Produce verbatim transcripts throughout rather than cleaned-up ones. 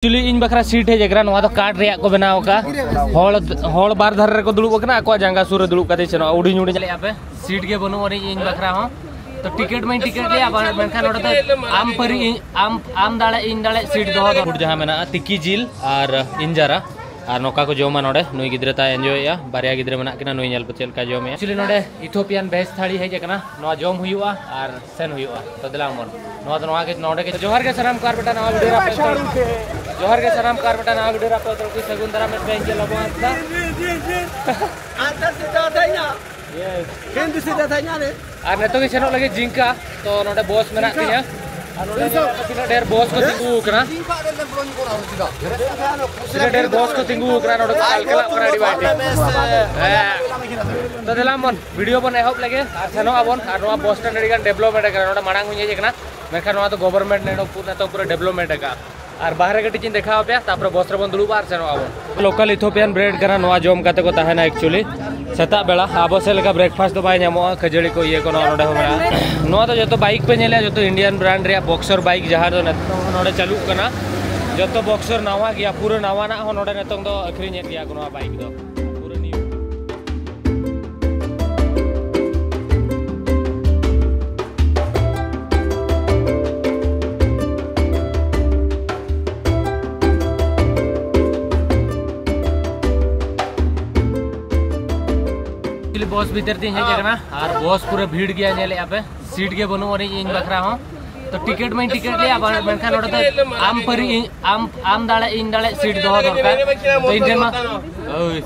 ᱮᱠᱪᱩᱭᱮᱞᱤ ᱤᱧ ᱵᱟᱠᱷᱨᱟ ᱥᱤᱴ ᱦᱮᱡ ᱟᱠᱟᱱᱟ, ᱱᱚᱣᱟ ᱫᱚ ᱠᱟᱴ ᱨᱮᱭᱟᱜ ᱠᱚ ᱵᱮᱱᱟᱣ ᱟᱠᱟᱫᱼᱟ᱾ ᱦᱚᱲ ᱦᱚᱲ ᱵᱟᱨ ᱫᱷᱟᱨᱮ ᱨᱮᱠᱚ ᱫᱩᱲᱩᱵ ᱟᱠᱟᱱᱟ, ᱟᱠᱚᱣᱟᱜ ᱡᱟᱸᱜᱟ ᱥᱩᱨ ᱨᱮ ᱫᱩᱲᱩᱵ ᱠᱟᱛᱮ ᱥᱮᱱᱚᱜᱼᱟ᱾ ᱦᱩᱰᱤᱧ ᱦᱩᱰᱤᱧ ᱧᱮᱞᱮᱫᱼᱟ ᱯᱮ, ᱥᱤᱴ ᱜᱮ ᱵᱟᱹᱱᱩᱜ ᱟᱹᱱᱤᱡ ᱤᱧ ᱵᱟᱠᱷᱨᱟ ᱦᱚᱸ᱾ ᱛᱚ ᱴᱤᱠᱤᱴ ᱢᱟᱧ ᱴᱤᱠᱤᱴ ᱞᱮᱭᱟ, ᱟᱵᱟᱨ ᱢᱮᱱᱠᱷᱟᱱ ᱱᱚᱰᱮ ᱫᱚ ᱟᱢ ᱯᱟᱹᱨᱤ ᱤᱧ, ᱟᱢ ᱟᱢ ᱫᱟᱲᱮ ᱤᱧ ᱫᱟᱲᱮ ᱥᱤᱴ ᱫᱚᱦᱚ ᱫᱚᱨᱠᱟᱨ᱾ ᱡᱟᱦᱟᱸ ᱢᱮᱱᱟᱜᱼᱟ ᱛᱤᱠᱤ ᱡᱤᱞ ᱟᱨ ᱤᱱᱡᱟᱨᱟ, ᱟᱨ ᱱᱚᱝᱠᱟ ᱠᱚ ᱡᱚᱢᱟ ᱱᱚᱰᱮ᱾ ᱱᱩᱭ ᱜᱤᱫᱽᱨᱟᱹ ᱛᱟᱭ ᱮᱱᱡᱚᱭᱮᱫᱼᱟ, ᱵᱟᱨᱭᱟ ᱜᱤᱫᱽᱨᱟᱹ ᱢᱮᱱᱟᱜ ᱠᱤᱱᱟ, ᱱᱩᱭ ᱧᱮᱞ ᱯᱮ ᱪᱮᱫ ᱞᱮᱠᱟ ᱡᱚᱢᱮᱜᱼᱟ᱾ ᱮᱠᱪᱩᱭᱮᱞᱤ ᱱᱚᱰᱮ ᱤᱛᱷᱳᱯᱤᱭᱟᱱ ᱵᱷᱮᱡᱽ ᱛᱷᱟᱹᱲᱤ ᱦᱮᱡ ᱟᱠᱟᱱᱟ, ᱱᱚᱣᱟ ᱡᱚᱢ ᱦᱩᱭᱩᱜᱼᱟ ᱟᱨ ᱥᱮᱱ ᱦᱩᱭᱩᱜᱼᱟ᱾ ᱛᱚ ᱫᱮᱞᱟ ᱵᱚᱱ, ᱱᱚᱣᱟ ᱫᱚ ᱱᱚᱣᱟ ᱜᱮ, ᱱᱚᱰᱮ ᱜᱮ᱾ ᱡᱚᱦᱟᱨ ᱜᱮ ᱥᱟᱱᱟᱢ ᱠᱚ ᱟᱨ ᱢᱤᱫᱴᱟᱝ ᱱᱟᱣᱟ ᱵᱷᱤᱰᱤᱭᱳ ᱨᱮ ᱟᱯᱮ ᱡᱚᱛᱚ, ᱡᱚᱦᱟᱨ ᱜᱮ ᱥᱟᱱᱟᱢ ᱠᱚ ᱟᱨ ᱢᱤᱫᱴᱟᱝ ᱱᱟᱣᱟ ᱵᱷᱤᱰᱤᱭᱳ ᱨᱮ ᱟᱯᱮ ᱡᱚᱛᱚ ᱠᱚ ᱥᱟᱹᱜᱩᱱ ᱫᱟᱨᱟᱢ ᱢᱮ ᱯᱮ, ᱤᱧ ᱜᱮ ᱞᱚᱵᱚ ᱦᱟᱸᱥᱫᱟ᱾ ᱟᱨ ᱱᱤᱛᱚᱜ ᱜᱮ ᱥᱮᱱᱚᱜ ᱞᱟᱹᱜᱤᱫ ᱡᱤᱝᱠᱟ, ᱛᱚ ᱱᱚᱰᱮ ᱵᱚᱥ ᱢᱮᱱᱟᱜ ᱛᱤᱧᱟ᱾ ᱟᱨ ᱱᱚᱰᱮ ᱧᱮᱞ ᱯᱮ ᱛᱤᱱᱟᱹᱜ ᱰᱷᱮᱨ ᱵᱚᱥ ᱠᱚ ᱛᱤᱸᱜᱩ ᱟᱠᱟᱱᱟ, ᱛᱤᱱᱟᱹᱜ ᱰᱷᱮᱨ ᱵᱚᱥ ᱠᱚ ᱛᱤᱸᱜᱩ ᱟᱠᱟᱱᱟ ᱱᱚᱰᱮ ᱠᱚ ᱠᱟᱞᱠᱟᱞᱟᱜ ᱠᱟᱱᱟ ᱟᱹᱰᱤ ᱵᱟᱹᱲᱛᱤ᱾ ᱦᱮᱸ᱾ ᱛᱚ ᱫᱮᱞᱟ ᱵᱚᱱ ᱵᱷᱤᱰᱤᱭᱳ ᱵᱚᱱ ᱮᱦᱚᱵ ᱞᱮᱜᱮ ᱟᱨ ᱥᱮᱱᱚᱜ ᱟᱵᱚᱱ᱾ ᱟᱨ ᱱᱚᱣᱟ ᱵᱚᱥ ᱥᱴᱮᱱᱰ ᱟᱹᱰᱤ ᱜᱟᱱ ᱰᱮᱵᱷᱞᱚᱯᱢᱮᱱᱴ ᱟᱠᱟᱱᱟ, ᱱᱚᱰᱮ ᱢᱟᱲᱟᱝ ᱦᱚᱸᱧ ᱦᱮᱡ ᱟᱠᱟᱱᱟ, ᱢᱮᱱᱠᱷᱟᱱ ᱱᱚᱣᱟ ᱫᱚ ᱜᱚᱵᱷᱚᱨᱱᱢᱮᱱᱴ ᱱᱤᱛᱚᱜ ᱯᱩᱨᱟᱹ ᱰᱮᱵᱷᱞᱚᱯᱢᱮᱱᱴ ᱟᱠᱟᱫᱼᱟ᱾ ᱟᱨ ᱵᱟᱦᱨᱮ ᱠᱟᱹᱴᱤᱡ ᱤᱧ ᱫᱮᱠᱷᱟᱣ ᱟᱯᱮᱭᱟ, ᱛᱟᱨᱯᱚᱨᱮ ᱵᱚᱥ ᱨᱮᱵᱚᱱ ᱫᱩᱲᱩᱵᱼᱟ ᱟᱨ ᱥᱮᱱᱚᱜ ᱟᱵᱚᱱ᱾ ᱞᱳᱠᱟᱞ ᱤᱛᱷᱳᱯᱤᱭᱟᱱ ᱵᱨᱮᱰ ᱠᱟᱱᱟ, ᱱᱚᱣᱟ ᱡᱚᱢ ᱠᱟᱛᱮ ᱠᱚ ᱛᱟᱦᱮᱱᱟ᱾ ᱮᱠᱪᱩᱭᱮᱞᱤ ᱥᱮᱛᱟᱜ ᱵᱮᱲᱟ ᱟᱵᱚ ᱥᱮᱫ ᱞᱮᱠᱟ ᱵᱨᱮᱠᱯᱷᱟᱥᱴ ᱫᱚ ᱵᱟᱭ ᱧᱟᱢᱚᱜᱼᱟ, ᱠᱷᱟᱹᱡᱟᱹᱲᱤ ᱠᱚ ᱤᱭᱟᱹ ᱠᱚ ᱱᱚᱣᱟ ᱱᱚᱰᱮ ᱦᱚᱸ ᱢᱮᱱᱟᱜᱼᱟ᱾ ᱱᱚᱣᱟ ᱫᱚ ᱡᱚᱛᱚ ᱵᱟᱭᱤᱠ ᱯᱮ ᱧᱮᱞᱟ, ᱡᱚᱛᱚ ᱤᱱᱰᱤᱭᱟᱱ ᱵᱨᱟᱱᱰ ᱨᱮᱭᱟᱜ ᱵᱚᱠᱥᱚᱨ ᱵᱟᱭᱤᱠ, ᱡᱟᱦᱟᱸ ᱫᱚ ᱱᱤᱛᱚᱝ ᱦᱚᱸ ᱱᱚᱰᱮ ᱪᱟᱹᱞᱩᱜ ᱠᱟᱱᱟ᱾ ᱡᱚᱛᱚ ᱵᱚᱠᱥᱚᱨ ᱱᱟᱣᱟ ᱜᱮᱭᱟ, ᱯᱩᱨᱟᱹ ᱱᱟᱣᱟᱱᱟᱜ ᱦᱚᱸ ᱱᱚᱰᱮ ᱱᱤᱛᱚᱝ ᱫᱚ ᱟᱹᱠᱷᱨᱤᱧᱮᱫ ᱜᱮᱭᱟ ᱠᱚ ᱱᱚᱣᱟ ᱵᱟᱭᱤᱠ ᱫᱚ, ᱯᱩᱨᱟᱹ ᱱᱤᱭᱩ᱾ ᱮᱠᱪᱩᱭᱮᱞᱤ ᱵᱚᱥ ᱵᱷᱤᱛᱤᱨ ᱛᱤᱧ ᱦᱮᱡ ᱟᱠᱟᱱᱟ ᱟᱨ ᱵᱚᱥ ᱯᱩᱨᱟᱹ ᱵᱷᱤᱲ ᱜᱮᱭᱟ, ᱧᱮᱞᱮᱫᱼᱟ ᱯᱮ, ᱥᱤᱴ ᱜᱮ ᱵᱟᱹᱱᱩᱜ ᱟᱹᱱᱤᱡ ᱤᱧ ᱵᱟᱠᱷᱨᱟ ᱦᱚᱸ᱾ ᱛᱚ ᱴᱤᱠᱤᱴ ᱢᱟᱧ ᱴᱤᱠᱤᱴ ᱞᱮᱭᱟ, ᱟᱵᱟᱨ ᱢᱮᱱᱠᱷᱟᱱ ᱱᱚᱰᱮ ᱫᱚ ᱟᱢ ᱯᱟᱹᱨᱤ ᱤᱧ, ᱟᱢ ᱟᱢ ᱫᱟᱲᱮ ᱤᱧ ᱫᱟᱲᱮ ᱥᱤᱴ ᱫᱚᱦᱚ ᱫᱚᱨᱠᱟᱨ᱾ ᱛᱚ ᱤᱧ ᱴᱷᱮᱱ ᱢᱟ, ᱳᱭ,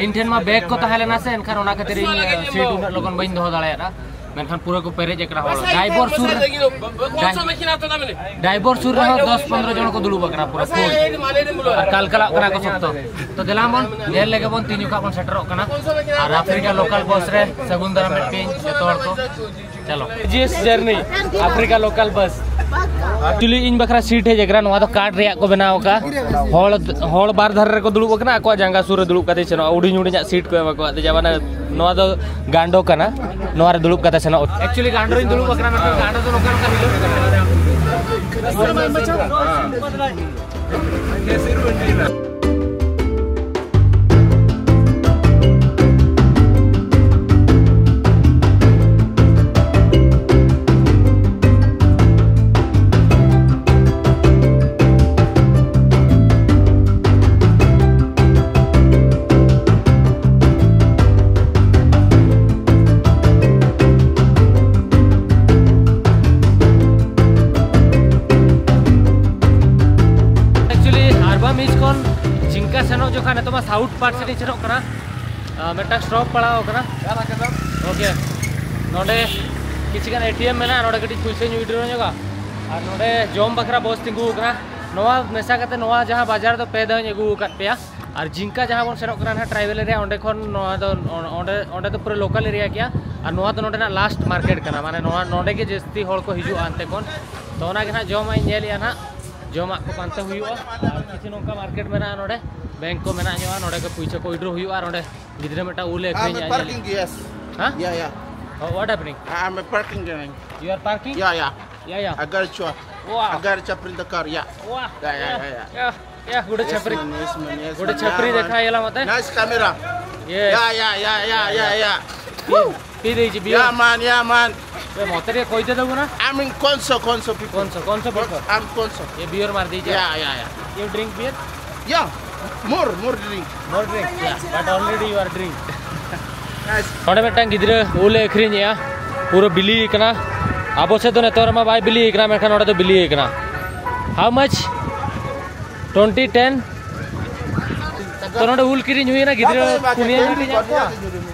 ᱤᱧ ᱴᱷᱮᱱ ᱢᱟ ᱵᱮᱜᱽ ᱠᱚ ᱛᱟᱦᱮᱸ ᱞᱮᱱᱟ ᱥᱮ, ᱮᱱᱠᱷᱟᱱ ᱚᱱᱟ ᱠᱷᱟᱹᱛᱤᱨ ᱤᱧ ᱥᱤᱴ ᱩᱱᱟᱹᱜ ᱞᱚᱜᱚᱱ ᱵᱟᱹᱧ ᱫᱚᱦᱚ ᱫᱟᱲᱮᱭᱟᱫᱟ᱾ ᱢᱮᱱᱠᱷᱟᱱ ᱯᱩᱨᱟᱹ ᱠᱚ ᱯᱮᱨᱮᱡ ᱟᱠᱟᱱᱟ ᱦᱚᱲ᱾ ᱰᱟᱭᱵᱚᱨ ᱥᱩᱨ ᱨᱮ, ᱰᱟᱭᱵᱚᱨ ᱥᱩᱨ ᱨᱮᱦᱚᱸ ᱫᱚᱥ ᱯᱚᱱᱨᱚ ᱡᱚᱱ ᱠᱚ ᱫᱩᱲᱩᱵ ᱟᱠᱟᱱᱟ ᱯᱩᱨᱟᱹ ᱯᱷᱩᱞ᱾ ᱟᱨ ᱠᱟᱞᱠᱟᱞᱟᱜ ᱠᱟᱱᱟ ᱠᱚ ᱥᱚᱠᱛᱚ᱾ ᱛᱚ ᱫᱮᱞᱟ ᱵᱚᱱ ᱧᱮᱞ ᱞᱮᱜᱮ ᱵᱚᱱ ᱛᱤᱱ ᱡᱚᱠᱷᱟ ᱵᱚᱱ ᱥᱮᱴᱮᱨᱚᱜ ᱠᱟᱱᱟ᱾ ᱟᱨ ᱟᱯᱷᱨᱤᱠᱟ ᱞᱳᱠᱟᱞ ᱵᱚᱥ ᱨᱮ ᱥᱟᱹᱜᱩᱱ ᱫᱟᱨᱟᱢ ᱢᱮᱫ ᱯᱮ ᱡᱚᱛᱚ ᱦᱚᱲ ᱠᱚ᱾ ᱪᱚᱞᱚ᱾ ᱡᱤᱥ ᱡᱟᱨᱱᱤ, ᱟᱯᱷᱨᱤᱠᱟ ᱞᱳᱠᱟᱞ ᱵᱟᱥ᱾ ᱮᱠᱪᱩᱭᱮᱞᱤ ᱤᱧ ᱵᱟᱠᱷᱨᱟ ᱥᱤᱴ ᱦᱮᱡ ᱟᱠᱟᱱᱟ, ᱱᱚᱣᱟ ᱫᱚ ᱠᱟᱴ ᱨᱮᱭᱟᱜ ᱠᱚ ᱵᱮᱱᱟᱣ ᱟᱠᱟᱫᱼᱟ᱾ ᱦᱚᱲ, ᱦᱚᱲ ᱵᱟᱨ ᱫᱷᱟᱨᱮ ᱨᱮᱠᱚ ᱫᱩᱲᱩᱵ ᱟᱠᱟᱱᱟ, ᱟᱠᱚᱣᱟᱜ ᱡᱟᱸᱜᱟ ᱥᱩᱨ ᱨᱮ ᱫᱩᱲᱩᱵ ᱠᱟᱛᱮ ᱥᱮᱱᱚᱜᱼᱟ᱾ ᱦᱩᱰᱤᱧ ᱦᱩᱰᱤᱧᱟᱜ ᱥᱤᱴ ᱠᱚ ᱮᱢᱟ ᱠᱚᱣᱟ᱾ ᱟᱫᱚ ᱡᱟᱵᱟᱱᱟ, ᱱᱚᱣᱟ ᱫᱚ ᱜᱟᱸᱰᱚ ᱠᱟᱱᱟ, ᱱᱚᱣᱟ ᱨᱮ ᱫᱩᱲᱩᱵ ᱠᱟᱛᱮ ᱥᱮᱱᱚᱜ᱾ ᱮᱠᱪᱩᱭᱮᱞᱤ ᱜᱟᱸᱰᱚ ᱨᱤᱧ ᱫᱩᱲᱩᱵ ᱟᱠᱟᱱᱟ, ᱢᱮᱱᱠᱷᱟᱱ ᱜᱟᱸᱰᱚ ᱫᱚ ᱱᱚᱝᱠᱟ ᱱᱚᱝᱠᱟ ᱦᱤᱞᱟᱹᱜ ᱠᱟᱱᱟ᱾ Actually, ᱟᱨᱵᱟᱢ ᱤᱥ ᱠᱷᱚᱱ ᱡᱤᱝᱠᱟ ᱥᱮᱱᱚᱜ ᱡᱚᱠᱷᱟᱱ ᱱᱤᱛᱚᱜ ᱢᱟ ᱥᱟᱣᱩᱛᱷ ᱯᱟᱨᱴ ᱥᱮᱫ ᱤᱧ ᱥᱮᱱᱚᱜ ᱠᱟᱱᱟ᱾ ᱟᱨ ᱢᱤᱫᱴᱟᱝ ᱥᱴᱚᱯ ᱯᱟᱲᱟᱣ ᱟᱠᱟᱱᱟ᱾ ᱳᱠᱮ, ᱱᱚᱰᱮ ᱠᱤᱪᱷᱩ ᱜᱟᱱ ᱮ ᱴᱤ ᱮᱢ ᱢᱮᱱᱟᱜᱼᱟ, ᱱᱚᱰᱮ ᱠᱟᱹᱴᱤᱡ ᱯᱩᱭᱥᱟᱹᱧ ᱩᱭᱰᱨᱚ ᱧᱚᱜᱟ᱾ ᱟᱨ ᱱᱚᱰᱮ ᱡᱚᱢ ᱵᱟᱠᱷᱨᱟ ᱵᱚᱥ ᱛᱤᱸᱜᱩ ᱟᱠᱟᱱᱟ᱾ ᱱᱚᱣᱟ ᱢᱮᱥᱟ ᱠᱟᱛᱮ ᱱᱚᱣᱟ ᱡᱟᱦᱟᱸ ᱵᱟᱡᱟᱨ ᱫᱚ ᱯᱮ ᱫᱷᱟᱣ ᱤᱧ ᱟᱹᱜᱩ ᱟᱠᱟᱫ ᱯᱮᱭᱟ᱾ ᱟᱨ ᱡᱤᱝᱠᱟ ᱡᱟᱦᱟᱸ ᱵᱚᱱ ᱥᱮᱱᱚᱜ ᱠᱟᱱᱟ ᱱᱟᱦᱟᱜ ᱴᱨᱟᱭᱵᱮᱞ ᱮᱨᱤᱭᱟ, ᱚᱸᱰᱮ ᱠᱷᱚᱱ ᱱᱚᱣᱟ ᱫᱚ ᱚᱸᱰᱮ, ᱚᱸᱰᱮ ᱫᱚ ᱯᱩᱨᱟᱹ ᱞᱳᱠᱟᱞ ᱮᱨᱤᱭᱟ ᱜᱮᱭᱟ᱾ ᱟᱨ ᱱᱚᱣᱟ ᱫᱚ ᱱᱚᱰᱮᱱᱟᱜ ᱞᱟᱥᱴ ᱢᱟᱨᱠᱮᱴ ᱠᱟᱱᱟ, ᱢᱟᱱᱮ ᱱᱚᱣᱟ, ᱱᱚᱰᱮ ᱜᱮ ᱡᱟᱹᱥᱛᱤ ᱦᱚᱲ ᱠᱚ ᱦᱤᱡᱩᱜᱼᱟ ᱦᱟᱱᱛᱮ ᱠᱷᱚᱱ᱾ ᱛᱚ ᱚᱱᱟ ᱜᱮ ᱱᱟᱦᱟᱜ ᱡᱚᱢᱟᱜ ᱤᱧ ᱧᱮᱞᱮᱜᱼᱟ ᱱᱟᱦᱟᱜ, ᱡᱚᱢᱟᱜ ᱠᱚ ᱯᱟᱱᱛᱮ ᱦᱩᱭᱩᱜᱼᱟ᱾ ᱟᱨ ᱠᱤᱪᱷᱩ ᱱᱚᱝᱠᱟ ᱢᱟᱨᱠᱮᱴ ᱢᱮᱱᱟᱜᱼᱟ ᱱᱚᱰᱮ, ᱵᱮᱝᱠ ᱠᱚ ᱢᱮᱱᱟᱜ ᱧᱚᱜᱼᱟ, ᱱᱚᱰᱮ ᱠᱚ ᱯᱩᱭᱥᱟᱹ ᱠᱚ ᱩᱭᱰᱨᱚ ᱦᱩᱭᱩᱜᱼᱟ᱾ ᱟᱨ ᱚᱸᱰᱮ ᱜᱤᱫᱽᱨᱟᱹ ᱢᱤᱫᱴᱟᱝ ᱩᱞ ᱮ ᱟᱹᱠᱷᱨᱤᱧᱮᱜᱼᱟ, ᱧᱮᱞᱮᱜᱼᱟ᱾ Yes. ᱦᱮᱸ? Yeah, yeah. Oh, what happening? I'm a parking going. You are parking? Yeah, yeah. Yeah, yeah. I got a truck. Wow. I got a chopper in the car, yeah. Wow. Yeah, yeah, yeah, yeah. Yeah, yeah, good. Yes, chapri. Man, yes, man, yes, ᱜᱚᱰᱮ man. ᱪᱷᱟᱹᱯᱨᱤ yeah, ᱫᱮᱠᱷᱟ man. ᱧᱮᱞᱟ ᱢᱟᱛᱮ᱾ Nice camera. Yes. Yeah, yeah, yeah, yeah, yeah, yeah. Woo! P दीजिए beer. Yeah, man, yeah, man. ये मोहतरे कोई दे दोगे ना? I mean, कौन सा, कौन सा people? कौन सा, कौन सा पीपर? I'm कौन सा? ये बियर मार दीजिए। Yeah, yeah, yeah. You drink beer? Yeah, more, more drink. More drink? Yeah, but already you are drink. Nice. ᱱᱚᱰᱮ ᱢᱤᱫᱴᱟᱝ ᱜᱤᱫᱽᱨᱟᱹ ᱩᱞ ᱮ ᱟᱹᱠᱷᱨᱤᱧᱮᱜᱼᱟ, ᱯᱩᱨᱟᱹ ᱵᱤᱞᱤ ᱟᱠᱟᱱᱟ᱾ ᱟᱵᱚ ᱥᱮᱫ ᱫᱚ ᱱᱤᱛᱚᱜ ᱨᱮᱢᱟ ᱵᱟᱭ ᱵᱤᱞᱤ ᱟᱠᱟᱱᱟ, ᱢᱮᱱᱠᱷᱟᱱ ᱱᱚᱰᱮ ᱫᱚ ᱵᱤᱞᱤ ᱟᱠᱟᱱᱟ᱾ How much? Twenty ten. ᱛᱚ ᱱᱚᱰᱮ ᱩᱞ ᱠᱤᱨᱤᱧ ᱦᱩᱭᱮᱱᱟ, ᱜᱤᱫᱽᱨᱟᱹ ᱯᱩᱱᱭᱟᱹ ᱧᱟᱢ ᱠᱮᱫ ᱠᱚᱣᱟ᱾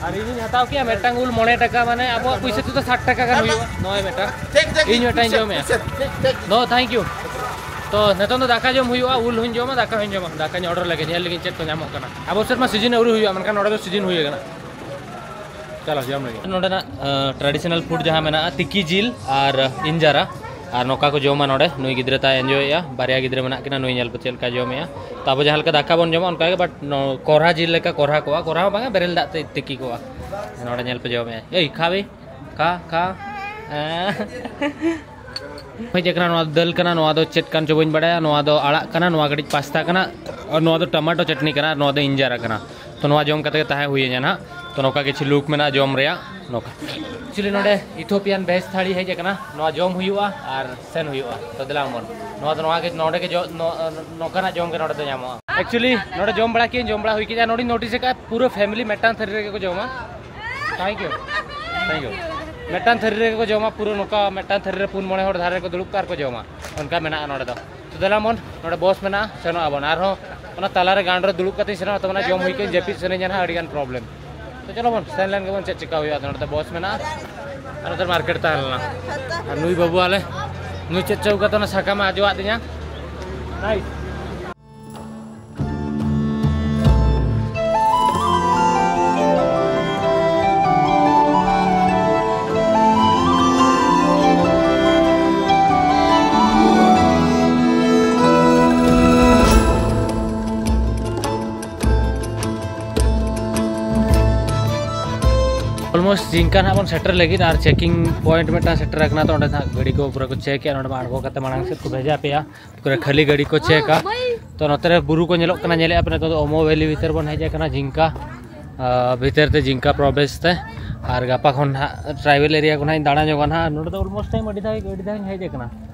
ᱟᱨ ᱤᱧᱤᱧ ᱦᱟᱛᱟᱣ ᱠᱮᱜᱼᱟ ᱢᱤᱫᱴᱟᱝ ᱩᱞ ᱢᱚᱬᱮ ᱴᱟᱠᱟ, ᱢᱟᱱᱮ ᱟᱵᱚᱣᱟᱜ ᱯᱩᱭᱥᱟᱹ ᱛᱮᱫᱚ ᱥᱟᱴ ᱴᱟᱠᱟ ᱜᱟᱱ ᱦᱩᱭᱩᱜᱼᱟ᱾ ᱱᱚᱜᱼᱚᱭ ᱢᱤᱫᱴᱟᱝ ᱤᱧ ᱢᱤᱫᱴᱟᱝ ᱤᱧ ᱡᱚᱢᱮᱜᱼᱟ᱾ No, thank you. ᱛᱚ ᱱᱤᱛᱚᱝ ᱫᱚ ᱫᱟᱠᱟ ᱡᱚᱢ ᱦᱩᱭᱩᱜᱼᱟ, ᱩᱞ ᱦᱚᱸᱧ ᱡᱚᱢᱟ, ᱫᱟᱠᱟ ᱦᱚᱸᱧ ᱡᱚᱢᱟ᱾ ᱫᱟᱠᱟᱧ ᱚᱰᱟᱨ ᱞᱮᱜᱮ, ᱧᱮᱞ ᱞᱮᱜᱤᱧ ᱪᱮᱫ ᱠᱚ ᱧᱟᱢᱚᱜ ᱠᱟᱱᱟ᱾ ᱟᱵᱚ ᱥᱮᱫ ᱢᱟ ᱥᱤᱡᱤᱱ ᱟᱹᱣᱨᱤ ᱦᱩᱭᱩᱜᱼᱟ, ᱢᱮᱱᱠᱷᱟᱱ ᱱᱚᱰᱮ ᱫᱚ ᱥᱤᱡᱤᱱ ᱦᱩᱭ ᱟᱠᱟᱱᱟ᱾ ᱪᱚᱞᱚ ᱡᱚᱢ ᱞᱟᱹᱜᱤᱫ᱾ ᱱᱚᱰᱮᱱᱟᱜ ᱴᱨᱟᱰᱤᱥᱚᱱᱟᱞ ᱯᱷᱩᱰ ᱡᱟᱦᱟᱸ ᱢᱮᱱᱟᱜᱼᱟ, ᱛᱤᱠᱤ ᱡᱤᱞ ᱟᱨ ᱤᱱᱡᱟᱨᱟ, ᱟᱨ ᱱᱚᱝᱠᱟ ᱠᱚ ᱡᱚᱢᱟ ᱱᱚᱰᱮ᱾ ᱱᱩᱭ ᱜᱤᱫᱽᱨᱟᱹ ᱛᱟᱭ ᱮᱱᱡᱚᱭᱮᱜᱼᱟ, ᱵᱟᱨᱭᱟ ᱜᱤᱫᱽᱨᱟᱹ ᱢᱮᱱᱟᱜ ᱠᱤᱱᱟ, ᱱᱩᱭ ᱧᱮᱞ ᱯᱮ ᱪᱮᱫ ᱞᱮᱠᱟ ᱡᱚᱢᱮᱜᱼᱟ᱾ ᱛᱚ ᱟᱵᱚ ᱡᱟᱦᱟᱸ ᱞᱮᱠᱟ ᱫᱟᱠᱟ ᱵᱚᱱ ᱡᱚᱢᱟ ᱚᱱᱠᱟ ᱜᱮ, but ᱱᱚ-, ᱠᱚᱨᱦᱟ ᱡᱤᱞ ᱞᱮᱠᱟ ᱠᱚᱨᱦᱟ ᱠᱚᱜᱼᱟ, ᱠᱚᱨᱦᱟ ᱦᱚᱸ ᱵᱟᱝᱟ, ᱵᱮᱨᱮᱞ ᱫᱟᱜ ᱛᱮ ᱛᱤᱠᱤ ᱠᱚᱜᱼᱟ᱾ ᱱᱚᱰᱮ ᱧᱮᱞ ᱯᱮ ᱡᱚᱢᱮᱜᱼᱟ, ᱮᱭ ᱠᱷᱟᱣᱮ, ᱠᱷᱟ, ᱠᱷᱟ, ᱮᱸ᱾ ᱦᱮᱡ ᱟᱠᱟᱱᱟ, ᱱᱚᱣᱟ ᱫᱚ ᱫᱟᱹᱞ ᱠᱟᱱᱟ, ᱱᱚᱣᱟ ᱫᱚ ᱪᱮᱫ ᱠᱟᱱ ᱪᱚ ᱵᱟᱹᱧ ᱵᱟᱲᱟᱭᱟ, ᱱᱚᱣᱟ ᱫᱚ ᱟᱲᱟᱜ ᱠᱟᱱᱟ, ᱱᱚᱣᱟ ᱠᱟᱹᱴᱤᱡ ᱯᱟᱥᱛᱟ ᱠᱟᱱᱟ, ᱟᱨ ᱱᱚᱣᱟ ᱫᱚ ᱴᱚᱢᱮᱴᱳ ᱪᱟᱴᱱᱤ ᱠᱟᱱᱟ, ᱟᱨ ᱱᱚᱣᱟ ᱫᱚ ᱤᱧᱡᱟᱨᱟ ᱠᱟᱱᱟ᱾ ᱛᱚ ᱱᱚᱣᱟ ᱡᱚᱢ ᱠᱟᱛᱮ ᱜᱮ ᱛᱟᱦᱮᱸ ᱦᱩᱭ ᱤᱧᱟ ᱱᱟᱦᱟᱜ᱾ ᱛᱚ ᱱᱚᱝᱠᱟ ᱠᱤᱪᱷᱩ ᱞᱩᱠ ᱢᱮᱱᱟᱜᱼᱟ ᱡᱚᱢ ᱨᱮᱭᱟᱜ᱾ ᱱᱚᱝᱠᱟ ᱮᱠᱪᱩᱭᱮᱞᱤ ᱱᱚᱰᱮ ᱤᱛᱷᱳᱯᱤᱭᱟᱱ ᱵᱷᱮᱡᱽ ᱛᱷᱟᱹᱲᱤ ᱦᱮᱡ ᱟᱠᱟᱱᱟ, ᱱᱚᱣᱟ ᱡᱚᱢ ᱦᱩᱭᱩᱜᱼᱟ ᱟᱨ ᱥᱮᱱ ᱦᱩᱭᱩᱜᱼᱟ᱾ ᱛᱚ ᱫᱮᱞᱟ ᱵᱚᱱ, ᱱᱚᱣᱟ ᱫᱚ ᱱᱚᱣᱟ ᱜᱮ, ᱱᱚᱰᱮ ᱜᱮ ᱡᱚ-, ᱱᱚ-, ᱱᱚᱝᱠᱟᱱᱟᱜ ᱡᱚᱢ ᱜᱮ ᱱᱚᱰᱮ ᱫᱚ ᱧᱟᱢᱚᱜᱼᱟ᱾ ᱮᱠᱪᱩᱭᱮᱞᱤ ᱱᱚᱰᱮ ᱡᱚᱢ ᱵᱟᱲᱟ ᱠᱮᱫᱟᱹᱧ, ᱡᱚᱢ ᱵᱟᱲᱟ ᱦᱩᱭ ᱠᱮᱫᱟ, ᱱᱚᱰᱮᱧ ᱱᱳᱴᱤᱥ ᱟᱠᱟᱫᱼᱟ ᱯᱩᱨᱟᱹ ᱯᱷᱮᱢᱤᱞᱤ ᱢᱤᱫᱴᱟᱝ ᱛᱷᱟᱹᱨᱤ ᱨᱮᱜᱮ ᱠᱚ ᱡᱚᱢᱟ᱾ Thank you, thank you. ᱢᱤᱫᱴᱟᱝ ᱛᱷᱟᱹᱨᱤ ᱨᱮᱜᱮ ᱠᱚ ᱡᱚᱢᱟ, ᱯᱩᱨᱟᱹ ᱱᱚᱝᱠᱟ ᱢᱤᱫᱴᱟᱝ ᱛᱷᱟᱹᱨᱤ ᱨᱮ ᱯᱩᱱ ᱢᱚᱬᱮ ᱦᱚᱲ ᱫᱷᱟᱨᱮ ᱨᱮᱠᱚ ᱫᱩᱲᱩᱵ ᱠᱚᱜᱼᱟ ᱟᱨ ᱠᱚ ᱡᱚᱢᱟ, ᱚᱱᱠᱟ ᱢᱮᱱᱟᱜᱼᱟ ᱱᱚᱰᱮ ᱫᱚ᱾ ᱛᱚ ᱫᱮᱞᱟ ᱵᱚᱱ, ᱱᱚᱰᱮ ᱵᱚᱥ ᱢᱮᱱᱟᱜᱼᱟ, ᱥᱮᱱᱚᱜ ᱟᱵᱚᱱ᱾ ᱟᱨᱦᱚᱸ ᱚᱱᱟ ᱛᱟᱞᱟᱨᱮ ᱜᱟᱱᱰ ᱨᱮ ᱫᱩᱲᱩᱵ ᱠᱟᱛᱮᱧ ᱥᱮᱱᱚᱜᱼᱟ, ᱛᱚ ᱚᱱᱟ ᱡᱚᱢ ᱦᱩᱭ ᱠᱟᱛᱮ ᱡᱟᱹᱯᱤᱫ ᱥᱟᱱᱟᱧᱟ ᱱᱟᱦᱟᱜ, ᱟᱹᱰᱤᱜᱟᱱ ᱯᱨᱚᱵᱞᱮᱢ᱾ ᱛᱚ ᱪᱚᱞᱚ ᱵᱚᱱ ᱥᱮᱱ ᱞᱮᱱ ᱜᱮᱵᱚᱱ, ᱪᱮᱫ ᱪᱮᱠᱟ ᱦᱩᱭᱩᱜᱼᱟ᱾ ᱟᱫᱚ ᱱᱚᱰᱮ ᱵᱚᱥ ᱢᱮᱱᱟᱜᱼᱟ ᱟᱨ ᱱᱚᱛᱮ ᱢᱟᱨᱠᱮᱴ ᱛᱟᱦᱮᱸ ᱞᱮᱱᱟ᱾ ᱟᱨ ᱱᱩᱭ ᱵᱟᱹᱵᱩ ᱟᱞᱮ, ᱱᱩᱭ ᱪᱮᱫ ᱪᱚ ᱠᱟᱛᱮ ᱚᱱᱟ ᱥᱟᱠᱟᱢᱮ ᱟᱡᱚᱣᱟᱫ ᱛᱤᱧᱟ᱾ ᱱᱟᱭᱤᱥ᱾ ᱚᱞᱢᱳᱥᱴ ᱡᱤᱝᱠᱟ ᱱᱟᱦᱟᱜ ᱵᱚᱱ ᱥᱮᱴᱮᱨ ᱞᱟᱹᱜᱤᱫ, ᱟᱨ ᱪᱮᱠᱤᱝ ᱯᱚᱭᱮᱱᱴ ᱢᱤᱫᱴᱟᱝ ᱥᱮᱴᱮᱨ ᱟᱠᱟᱱᱟ᱾ ᱛᱚ ᱚᱸᱰᱮ ᱱᱟᱦᱟᱜ ᱜᱟᱹᱰᱤ ᱠᱚ ᱯᱩᱨᱟᱹ ᱠᱚ ᱪᱮᱠ ᱮᱜᱼᱟ᱾ ᱱᱚᱰᱮ ᱢᱟ ᱟᱬᱜᱚ ᱠᱟᱛᱮ ᱢᱟᱲᱟᱝ ᱥᱮᱫ ᱠᱚ ᱵᱷᱮᱡᱟ ᱯᱮᱭᱟ, ᱯᱩᱨᱟᱹ ᱠᱷᱟᱹᱞᱤ ᱜᱟᱹᱰᱤ ᱠᱚ ᱪᱮᱠᱟ᱾ ᱛᱚ ᱱᱚᱛᱮ ᱨᱮ ᱵᱩᱨᱩ ᱠᱚ ᱧᱮᱞᱚᱜ ᱠᱟᱱᱟ, ᱧᱮᱞᱮᱜᱼᱟ ᱯᱮ, ᱱᱤᱛᱚᱜ ᱫᱚ ᱚᱢᱚ ᱵᱷᱮᱞᱤ ᱵᱷᱤᱛᱤᱨ ᱵᱚᱱ ᱦᱮᱡ ᱟᱠᱟᱱᱟ, ᱡᱤᱝᱠᱟ ᱟᱨ ᱵᱷᱤᱛᱤᱨ ᱛᱮ, ᱡᱤᱝᱠᱟ ᱯᱨᱚᱵᱮᱥ ᱛᱮ᱾ ᱟᱨ ᱜᱟᱯᱟ ᱠᱷᱚᱱ ᱱᱟᱦᱟᱜ ᱴᱨᱟᱭᱵᱮᱞ ᱮᱨᱤᱭᱟ ᱠᱚ ᱱᱟᱦᱟᱜ ᱤᱧ ᱫᱟᱬᱟ ᱧᱚᱜᱟ ᱱᱟᱦᱟᱜ᱾ ᱱᱚᱰᱮ ᱫᱚ ᱚᱞᱢᱳᱥᱴ ᱴᱟᱭᱤᱢ ᱟᱹᱰᱤ ᱫᱷᱟᱣ, ᱟᱹᱰᱤ ᱫᱷᱟᱣ ᱤᱧ ᱦᱮᱡ ᱟᱠᱟᱱᱟ᱾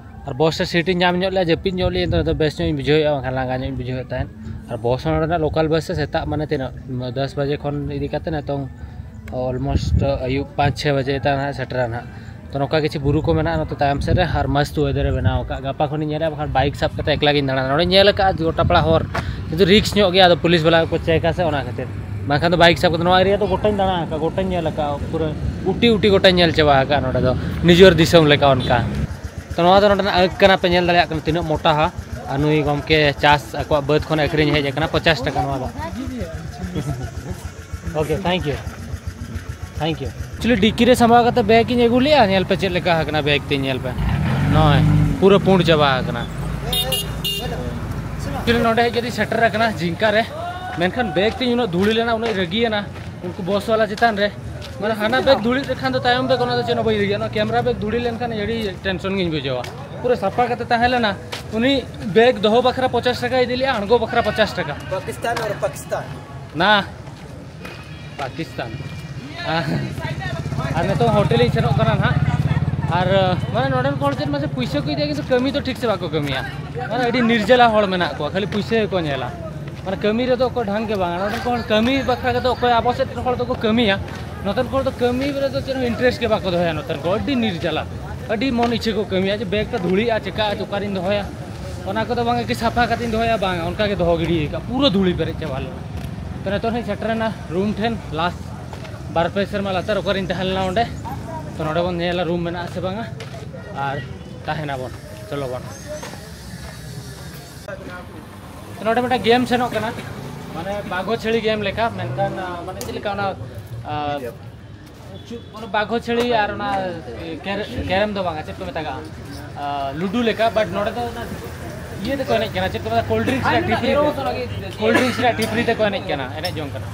ᱟᱨ ᱵᱚᱥ ᱨᱮ ᱥᱤᱴ ᱤᱧ ᱧᱟᱢ ᱧᱚᱜ ᱞᱮᱜᱼᱟ, ᱡᱟᱹᱯᱤᱫ ᱧᱚᱜ ᱞᱮᱜᱼᱟᱹᱧ, ᱱᱤᱛᱚᱜ ᱵᱮᱥ ᱧᱚᱜ ᱤᱧ ᱵᱩᱡᱷᱟᱹᱣᱮᱫᱼᱟ, ᱵᱟᱝᱠᱷᱟᱱ ᱞᱟᱸᱜᱟ ᱧᱚᱜ ᱤᱧ ᱵᱩᱡᱷᱟᱹᱣᱮᱫ ᱛᱟᱦᱮᱸᱫ᱾ ᱟᱨ ᱵᱚᱥ ᱦᱚᱸ ᱱᱚᱰᱮᱱᱟᱜ ᱞᱳᱠᱟᱞ ᱵᱟᱥ ᱥᱮ ᱥᱮᱛᱟᱜ ᱢᱟᱱᱮ ᱛᱤᱱᱟᱹᱜ ᱫᱚᱥ ᱵᱟᱡᱮ ᱠᱷᱚᱱ ᱤᱫᱤ ᱠᱟᱛᱮ ᱱᱤᱛᱚᱝ ᱚᱞᱢᱳᱥᱴ ᱟᱹᱭᱩᱵ ᱯᱟᱸᱪ ᱪᱷᱚᱭ ᱵᱟᱡᱮ ᱛᱮ ᱱᱟᱦᱟᱜ ᱥᱮᱴᱮᱨᱟ ᱱᱟᱦᱟᱜ᱾ ᱛᱚ ᱱᱚᱝᱠᱟ ᱠᱤᱪᱷᱩ ᱵᱩᱨᱩ ᱠᱚ ᱢᱮᱱᱟᱜᱼᱟ ᱱᱚᱛᱮ ᱛᱟᱭᱚᱢ ᱥᱮᱫ ᱨᱮ, ᱟᱨ ᱢᱚᱥᱛ ᱣᱮᱫᱟᱨ ᱮ ᱵᱮᱱᱟᱣ ᱟᱠᱟᱫ᱾ ᱜᱟᱯᱟ ᱠᱷᱚᱱᱤᱧ ᱧᱮᱞᱟ, ᱵᱟᱠᱷᱟᱱ ᱵᱟᱭᱤᱠ ᱥᱟᱵ ᱠᱟᱛᱮ ᱮᱠᱞᱟ ᱜᱤᱧ ᱫᱟᱬᱟᱱᱟ᱾ ᱱᱚᱰᱮᱧ ᱧᱮᱞ ᱟᱠᱟᱫᱼᱟ ᱜᱚᱴᱟ ᱯᱟᱲᱟ ᱦᱚᱨ, ᱠᱤᱱᱛᱩ ᱨᱤᱠᱥ ᱧᱚᱜ ᱜᱮᱭᱟ, ᱟᱫᱚ ᱯᱩᱞᱤᱥ ᱵᱟᱞᱟ ᱠᱚ ᱪᱮᱠᱟ ᱥᱮ, ᱚᱱᱟ ᱠᱷᱟᱹᱛᱤᱨ᱾ ᱵᱟᱝᱠᱷᱟᱱ ᱫᱚ ᱵᱟᱭᱤᱠ ᱥᱟᱵ ᱠᱟᱛᱮ ᱱᱚᱣᱟ ᱮᱨᱤᱭᱟ ᱫᱚ ᱜᱚᱴᱟᱧ ᱫᱟᱬᱟ ᱟᱠᱟᱫᱼᱟ, ᱜᱚᱴᱟᱧ ᱧᱮᱞ ᱟᱠᱟᱫᱼᱟ, ᱯᱩᱨᱟᱹ ᱩᱴᱤ ᱩᱴᱤ ᱜᱚᱴᱟᱧ ᱧᱮᱞ ᱪᱟᱵᱟ ᱟᱠᱟᱫᱼᱟ ᱱᱚᱰᱮ ᱫᱚ, ᱱᱤᱡᱮᱨ ᱫᱤᱥᱚᱢ ᱞᱮᱠᱟ ᱚᱱᱠᱟ᱾ ᱛᱚ ᱱᱚᱣᱟ ᱫᱚ ᱱᱚᱰᱮᱱᱟᱜ ᱟᱹᱠ ᱠᱟᱱᱟ, ᱯᱮ ᱧᱮᱞ ᱫᱟᱲᱮᱭᱟᱜ ᱠᱟᱱᱟ ᱛᱤᱱᱟᱹᱜ ᱢᱚᱴᱟ ᱦᱟ᱾ ᱟᱨ ᱱᱩᱭ ᱜᱚᱢᱠᱮ ᱪᱟᱥ ᱟᱠᱚᱣᱟᱜ ᱵᱟᱹᱫᱽ ᱠᱷᱚᱱ ᱟᱹᱠᱷᱨᱤᱧ ᱦᱮᱡ ᱟᱠᱟᱱᱟ, ᱯᱚᱪᱟᱥ ᱴᱟᱠᱟ ᱱᱚᱣᱟ ᱫᱚ᱾ Okay, thank you, thank you. Actually ᱰᱤᱠᱤ ᱨᱮ ᱥᱟᱢᱵᱟᱣ ᱠᱟᱛᱮ ᱵᱮᱜᱽ ᱤᱧ ᱟᱹᱜᱩ ᱞᱮᱜᱼᱟ, ᱧᱮᱞ ᱯᱮ ᱪᱮᱫ ᱞᱮᱠᱟ ᱟᱠᱟᱱᱟ ᱵᱮᱜᱽ ᱛᱤᱧ, ᱧᱮᱞ ᱯᱮ, ᱱᱚᱜᱼᱚᱭ ᱯᱩᱨᱟᱹ ᱯᱩᱸᱰ ᱪᱟᱵᱟ ᱟᱠᱟᱱᱟ᱾ ᱮᱠᱪᱩᱭᱮᱞᱤ ᱱᱚᱰᱮ ᱦᱮᱡ ᱠᱟᱛᱮ ᱥᱮᱴᱮᱨ ᱟᱠᱟᱱᱟ ᱡᱤᱝᱠᱟ ᱨᱮ, ᱢᱮᱱᱠᱷᱟᱱ ᱵᱮᱜᱽ ᱛᱤᱧ ᱩᱱᱟᱹᱜ ᱫᱷᱩᱲᱤ ᱞᱮᱱᱟ, ᱩᱱᱟᱹᱜ ᱨᱟᱹᱜᱤᱭᱮᱱᱟ ᱩᱱᱠᱩ ᱵᱚᱥ ᱣᱟᱞᱟ ᱪᱮᱛᱟᱱ ᱨᱮ, ᱢᱟᱱᱮ ᱦᱟᱱᱟ ᱵᱮᱜᱽ ᱫᱷᱩᱲᱤ ᱞᱮᱠᱷᱟᱱ ᱫᱚ ᱛᱟᱭᱚᱢ ᱵᱮᱜᱽ ᱚᱱᱟ ᱫᱚ ᱪᱮᱫ ᱦᱚᱸ ᱵᱟᱹᱧ ᱞᱟᱹᱭᱟ᱾ ᱱᱚᱣᱟ ᱠᱮᱢᱨᱟ ᱵᱮᱜᱽ ᱫᱷᱩᱲᱤ ᱞᱮᱱᱠᱷᱟᱱ ᱟᱹᱰᱤ ᱴᱮᱱᱥᱚᱱ ᱜᱤᱧ ᱵᱩᱡᱷᱟᱹᱣᱟ᱾ ᱯᱩᱨᱟᱹ ᱥᱟᱯᱷᱟ ᱠᱟᱛᱮ ᱛᱟᱦᱮᱸ ᱞᱮᱱᱟ᱾ ᱩᱱᱤ ᱵᱮᱜᱽ ᱫᱚᱦᱚ ᱵᱟᱠᱷᱨᱟ ᱯᱚᱪᱟᱥ ᱴᱟᱠᱟ ᱤᱫᱤ ᱞᱮᱜᱼᱟ, ᱟᱬᱜᱚ ᱵᱟᱠᱷᱨᱟ ᱯᱚᱪᱟᱥ ᱴᱟᱠᱟ᱾ ᱯᱟᱠᱤᱥᱛᱟᱱ ᱟᱨ ᱯᱟᱠᱤᱥᱛᱟᱱ᱾ ᱱᱟ ᱯᱟᱠᱤᱥᱛᱟᱱ᱾ ᱟᱨ ᱱᱤᱛᱚᱜ ᱦᱳᱴᱮᱞ ᱤᱧ ᱥᱮᱱᱚᱜ ᱠᱟᱱᱟ ᱱᱟᱦᱟᱜ᱾ ᱟᱨ ᱢᱟᱱᱮ ᱱᱚᱰᱮᱱ ᱠᱚ ᱦᱚᱲ ᱪᱮᱫ ᱢᱟᱥᱮ ᱯᱩᱭᱥᱟᱹ ᱠᱚ ᱤᱫᱤᱭᱟ, ᱠᱤᱱᱛᱩ ᱠᱟᱹᱢᱤ ᱫᱚ ᱴᱷᱤᱠ ᱥᱮ ᱵᱟᱠᱚ ᱠᱟᱹᱢᱤᱭᱟ᱾ ᱢᱟᱱᱮ ᱟᱹᱰᱤ ᱱᱤᱨᱡᱟᱞᱟ ᱦᱚᱲ ᱢᱮᱱᱟᱜ ᱠᱚᱣᱟ, ᱠᱷᱟᱹᱞᱤ ᱯᱩᱭᱥᱟᱹ ᱜᱮᱠᱚ ᱧᱮᱞᱟ᱾ ᱢᱟᱱᱮ ᱠᱟᱹᱢᱤ ᱨᱮᱫᱚ ᱚᱠᱚᱭ ᱰᱷᱟᱝ ᱜᱮ ᱵᱟᱝ᱾ ᱱᱚᱰᱮᱱ ᱠᱚ ᱦᱚᱲ ᱠᱟᱹᱢᱤ ᱵᱟᱠᱷᱨᱟ ᱠᱟᱛᱮ ᱚᱠᱚᱭ ᱟᱵᱚ ᱥᱮᱫ ᱨᱮᱱ ᱦᱚᱲ ᱫᱚᱠᱚ ᱠᱟᱹᱢᱤᱭᱟ, ᱱᱚᱛᱮᱱ ᱠᱚ ᱦᱚᱲ ᱫᱚ ᱠᱟᱹᱢᱤ ᱨᱮᱫᱚ ᱪᱮᱫ ᱦᱚᱸ ᱤᱱᱴᱟᱨᱮᱥᱴ ᱜᱮ ᱵᱟᱠᱚ ᱫᱚᱦᱚᱭᱟ᱾ ᱱᱚᱛᱮᱱ ᱠᱚ ᱟᱹᱰᱤ ᱱᱤᱨᱡᱟᱞᱟ, ᱟᱹᱰᱤ ᱢᱚᱱ ᱤᱪᱪᱷᱟᱹ ᱠᱚ ᱠᱟᱹᱢᱤᱭᱟ᱾ ᱡᱮ ᱵᱮᱜᱽ ᱛᱮ ᱫᱷᱩᱲᱤᱜᱼᱟ, ᱪᱮᱠᱟᱜᱼᱟ, ᱚᱠᱟᱨᱤᱧ ᱫᱚᱦᱚᱭᱟ, ᱚᱱᱟ ᱠᱚᱫᱚ ᱵᱟᱝ ᱠᱤ ᱥᱟᱯᱷᱟ ᱠᱟᱛᱮᱧ ᱫᱚᱦᱚᱭᱟ, ᱵᱟᱝ, ᱚᱱᱠᱟ ᱜᱮ ᱫᱚᱦᱚ ᱜᱤᱰᱤ ᱠᱟᱜᱼᱟ, ᱯᱩᱨᱟᱹ ᱫᱷᱩᱲᱤ ᱯᱮᱨᱮᱡ ᱪᱟᱵᱟ ᱞᱮᱱᱟ᱾ ᱛᱚ ᱱᱤᱛᱚᱜ ᱦᱟᱸᱜ ᱥᱮᱴᱮᱨᱮᱱᱟ ᱨᱩᱢ ᱴᱷᱮᱱ, ᱞᱟᱥᱴ ᱵᱟᱨ ᱯᱮ ᱥᱮᱨᱢᱟ ᱞᱟᱛᱟᱨ ᱚᱠᱟᱨᱤᱧ ᱛᱟᱦᱮᱸ ᱞᱮᱱᱟ ᱚᱸᱰᱮ᱾ ᱛᱚ ᱱᱚᱰᱮ ᱵᱚᱱ ᱧᱮᱞᱟ ᱨᱩᱢ ᱢᱮᱱᱟᱜᱼᱟ ᱥᱮ ᱵᱟᱝᱟ, ᱟᱨ ᱛᱟᱦᱮᱱᱟᱵᱚᱱ᱾ ᱪᱚᱞᱚ ᱵᱚᱱ᱾ ᱛᱚ ᱱᱚᱰᱮ ᱢᱤᱫᱴᱟᱝ ᱜᱮᱢ ᱥᱮᱱᱚᱜ ᱠᱟᱱᱟ, ᱢᱟᱱᱮ ᱵᱟᱜᱷᱚ ᱪᱷᱮᱲᱤ ᱜᱮᱢ ᱞᱮᱠᱟ, ᱢᱮᱱᱠᱷᱟᱱ ᱟᱸ, ᱢᱟᱱᱮ ᱪᱮᱫ ᱞᱮᱠᱟ ᱚᱱᱟ ᱟᱸ, ᱪᱩ-, ᱚᱱᱟ ᱵᱟᱜᱷᱚ ᱪᱷᱮᱲᱤ ᱟᱨ ᱚᱱᱟ ᱠᱮᱨ-, ᱠᱮᱨᱮᱢ ᱫᱚ ᱵᱟᱝᱟ, ᱪᱮᱫ ᱠᱚ ᱢᱮᱛᱟᱜᱼᱟ, ᱟᱸ, ᱞᱩᱰᱩ ᱞᱮᱠᱟ, ᱵᱟᱴ ᱱᱚᱰᱮ ᱫᱚ ᱚᱱᱟ ᱤᱭᱟᱹ ᱛᱮᱠᱚ ᱮᱱᱮᱡ ᱠᱟᱱᱟ, ᱪᱮᱫ ᱠᱚ ᱢᱮᱛᱟᱜᱼᱟ, ᱠᱳᱞᱰ ᱰᱨᱤᱝᱠᱥ ᱨᱮᱭᱟᱜ ᱴᱤᱯᱨᱤ ᱛᱮ, ᱠᱳᱞᱰ ᱰᱨᱤᱝᱠᱥ ᱨᱮᱭᱟᱜ ᱴᱤᱯᱨᱤ ᱛᱮᱠᱚ ᱮᱱᱮᱡ ᱠᱟᱱᱟ, ᱮᱱᱮᱡ ᱡᱚᱝ ᱠᱟᱱᱟ᱾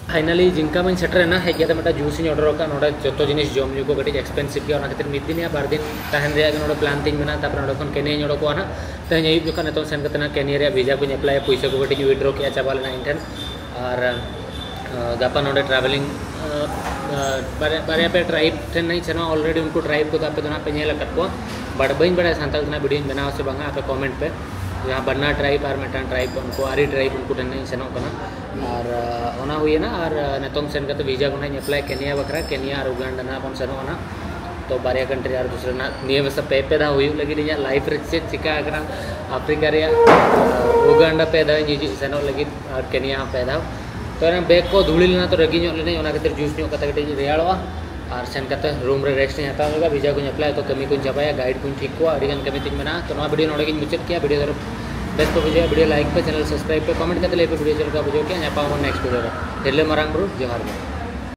ᱯᱷᱟᱭᱱᱟᱞᱤ ᱡᱤᱝᱠᱟ ᱢᱟᱧ ᱥᱮᱴᱮᱨᱮᱱᱟ, ᱦᱮᱡ ᱠᱟᱛᱮ ᱢᱤᱫᱴᱟᱝ ᱡᱩᱥ ᱤᱧ ᱚᱰᱟᱨ ᱟᱠᱟᱫ᱾ ᱱᱚᱰᱮ ᱡᱚᱛᱚ ᱡᱤᱱᱤᱥ ᱡᱚᱢ ᱧᱩ ᱠᱚ ᱠᱟᱹᱴᱤᱡ ᱮᱠᱥᱯᱮᱱᱥᱤᱵᱷ ᱜᱮᱭᱟ, ᱚᱱᱟ ᱠᱷᱟᱹᱛᱤᱨ ᱢᱤᱫ ᱫᱤᱱ ᱭᱟ ᱵᱟᱨ ᱫᱤᱱ ᱛᱟᱦᱮᱱ ᱨᱮᱭᱟᱜ ᱜᱮ ᱱᱚᱰᱮ ᱯᱞᱟᱱ ᱛᱤᱧ ᱢᱮᱱᱟᱜᱼᱟ᱾ ᱛᱟᱨᱯᱚᱨᱮ ᱱᱚᱰᱮ ᱠᱷᱚᱱ ᱠᱮᱱᱤᱭᱟᱧ ᱚᱰᱚᱠᱚᱜᱼᱟ ᱱᱟᱦᱟᱜ᱾ ᱛᱮᱦᱮᱧ ᱟᱹᱭᱩᱵ ᱡᱚᱠᱷᱚᱱ ᱱᱤᱛᱚᱝ ᱥᱮᱱ ᱠᱟᱛᱮ ᱱᱟᱦᱟᱜ ᱠᱮᱱᱤᱭᱟ ᱨᱮᱭᱟᱜ ᱵᱷᱤᱡᱟ ᱠᱚᱧ ᱮᱯᱞᱟᱭᱟ, ᱯᱩᱭᱥᱟᱹ ᱠᱚ ᱠᱟᱹᱴᱤᱡ ᱤᱧ ᱣᱤᱰᱨᱚ ᱠᱮᱜᱼᱟ ᱪᱟᱵᱟ ᱞᱮᱱᱟ ᱤᱧ ᱴᱷᱮᱱ᱾ ᱟᱨ ᱟᱸ, ᱜᱟᱯᱟ ᱱᱚᱰᱮ ᱴᱨᱟᱵᱷᱮᱞᱤᱝ, ᱟᱸ, ᱟᱸ, ᱵᱟᱨᱭᱟ, ᱵᱟᱨᱭᱟ ᱯᱮ ᱴᱨᱟᱭᱤᱵᱽ ᱴᱷᱮᱱ ᱤᱧ ᱥᱮᱱᱚᱜᱼᱟ᱾ ᱚᱞᱨᱮᱰᱤ ᱩᱱᱠᱩ ᱴᱨᱟᱭᱤᱵᱽ ᱠᱚᱫᱚ ᱟᱯᱮ ᱫᱚ ᱱᱟᱦᱟᱜ ᱯᱮ ᱧᱮᱞ ᱟᱠᱟᱫ ᱠᱚᱣᱟ, ᱵᱟᱴ ᱵᱟᱹᱧ ᱵᱟᱲᱟᱭᱟ ᱥᱟᱱᱛᱟᱲ ᱛᱮ ᱱᱟᱦᱟᱜ ᱵᱷᱤᱰᱤᱭᱳᱧ ᱵᱮᱱᱟᱣᱟ ᱥᱮ ᱵᱟᱝᱟ᱾ ᱟᱯᱮ ᱠᱚᱢᱮᱱᱴ ᱯᱮ, ᱡᱟᱦᱟᱸ ᱵᱟᱱᱱᱟ ᱴᱨᱟᱭᱤᱵᱽ ᱟᱨ ᱢᱤᱫᱴᱟᱝ ᱴᱨᱟᱭᱤᱵᱽ, ᱩᱱᱠᱩ ᱟᱹᱨᱤ ᱴᱨᱟᱭᱤᱵᱽ, ᱩᱱᱠᱩ ᱴᱷᱮᱱ ᱤᱧ ᱥᱮᱱᱚᱜ ᱠᱟᱱᱟ᱾ ᱟᱨ, ᱟᱸ, ᱚᱱᱟ ᱦᱩᱭᱮᱱᱟ᱾ ᱟᱨ, ᱟᱸ, ᱱᱤᱛᱚᱝ ᱥᱮᱱ ᱠᱟᱛᱮ ᱵᱷᱤᱡᱟ ᱠᱚ ᱱᱟᱦᱟᱜ ᱤᱧ ᱮᱯᱞᱟᱭ ᱠᱮᱱᱤᱭᱟ ᱵᱟᱠᱷᱨᱟ, ᱠᱮᱱᱤᱭᱟ ᱟᱨ ᱩᱜᱟᱱᱰᱟ ᱱᱟᱦᱟᱜ ᱵᱚᱱ ᱥᱮᱱᱚᱜᱼᱟ ᱱᱟᱦᱟᱜ᱾ ᱛᱚ ᱵᱟᱨᱭᱟ ᱠᱟᱱᱴᱨᱤ ᱟᱨ ᱫᱩᱥᱨᱟ ᱱᱟᱦᱟᱜ ᱱᱤᱭᱟᱹ ᱢᱮᱥᱟ ᱯᱮ, ᱯᱮ ᱫᱷᱟᱣ ᱦᱩᱭᱩᱜ ᱞᱟᱹᱜᱤᱫ ᱤᱧᱟᱹᱜ ᱞᱟᱭᱤᱯᱷ ᱨᱮ ᱪᱮᱫ ᱪᱤᱠᱟ ᱟᱠᱟᱱᱟ᱾ ᱟᱯᱷᱨᱤᱠᱟ ᱨᱭᱟᱜ, ᱟᱸ, ᱩᱜᱟᱱᱰᱟ ᱯᱮ ᱫᱷᱟᱣ ᱤᱧ ᱦᱤᱡᱩᱜ ᱥᱮᱱᱚᱜ ᱞᱟᱹᱜᱤᱫ ᱟᱨ ᱠᱮᱱᱤᱭᱟ ᱦᱚᱸ ᱯᱮ ᱫᱷᱟᱣ᱾ ᱛᱚ ᱚᱱᱟ ᱵᱮᱜᱽ ᱠᱚ ᱫᱷᱩᱲᱤ ᱞᱮᱱᱟ, ᱛᱚ ᱨᱟᱹᱜᱤ ᱧᱚᱜ ᱞᱮᱱᱟᱹᱧ, ᱚᱱᱟ ᱠᱷᱟᱹᱛᱤᱨ ᱡᱩᱥ ᱧᱚᱜ ᱠᱟᱛᱮ ᱠᱟᱹᱴᱤᱡ ᱤᱧ ᱨᱮᱭᱟᱲᱚᱜᱼᱟ᱾ ᱟᱨ ᱥᱮᱱ ᱠᱟᱛᱮ ᱨᱩᱢ ᱨᱮ ᱨᱮᱥᱴ ᱤᱧ ᱦᱟᱛᱟᱣ ᱧᱚᱜᱟ, ᱵᱷᱤᱡᱟ ᱠᱚᱧ ᱮᱯᱞᱟᱭᱟ, ᱛᱚ ᱠᱟᱹᱢᱤ ᱠᱚᱧ ᱪᱟᱵᱟᱭᱟ, ᱜᱟᱭᱤᱰ ᱠᱚᱧ ᱴᱷᱤᱠ ᱠᱚᱣᱟ, ᱟᱹᱰᱤ ᱜᱟᱱ ᱠᱟᱹᱢᱤ ᱛᱤᱧ ᱢᱮᱱᱟᱜᱼᱟ᱾ ᱛᱚ ᱱᱚᱣᱟ ᱵᱷᱤᱰᱤᱭᱳ ᱱᱚᱰᱮ ᱜᱤᱧ ᱢᱩᱪᱟᱹᱫ ᱠᱮᱭᱟ᱾ ᱵᱷᱤᱰᱤᱭᱳ ᱫᱚ ᱵᱮᱥ ᱠᱚ ᱵᱩᱡᱷᱟᱹᱣᱟ, ᱵᱷᱤᱰᱤᱭᱳ ᱞᱟᱭᱤᱠ ᱯᱮ, ᱪᱮᱱᱮᱞ ᱥᱟᱵᱥᱠᱨᱟᱭᱤᱵ ᱯᱮ, ᱠᱚᱢᱮᱱᱴ ᱠᱟᱛᱮ ᱞᱟᱹᱭ ᱯᱮ ᱵᱷᱤᱰᱤᱭᱳ ᱪᱮᱫ ᱞᱮᱠᱟ ᱵᱩᱡᱷᱟᱹᱣ ᱠᱮᱜᱼᱟ᱾ ᱧᱟᱯᱟᱢ ᱟᱵᱚᱱ ᱱᱮᱠᱥᱴ ᱵᱷᱤᱰᱤᱭᱳ ᱨᱮ᱾ ᱛᱤᱨᱞᱟᱹ ᱢᱟᱨᱟᱝ ᱵᱩᱨᱩ ᱡᱚᱦᱟᱨ ᱜᱮ᱾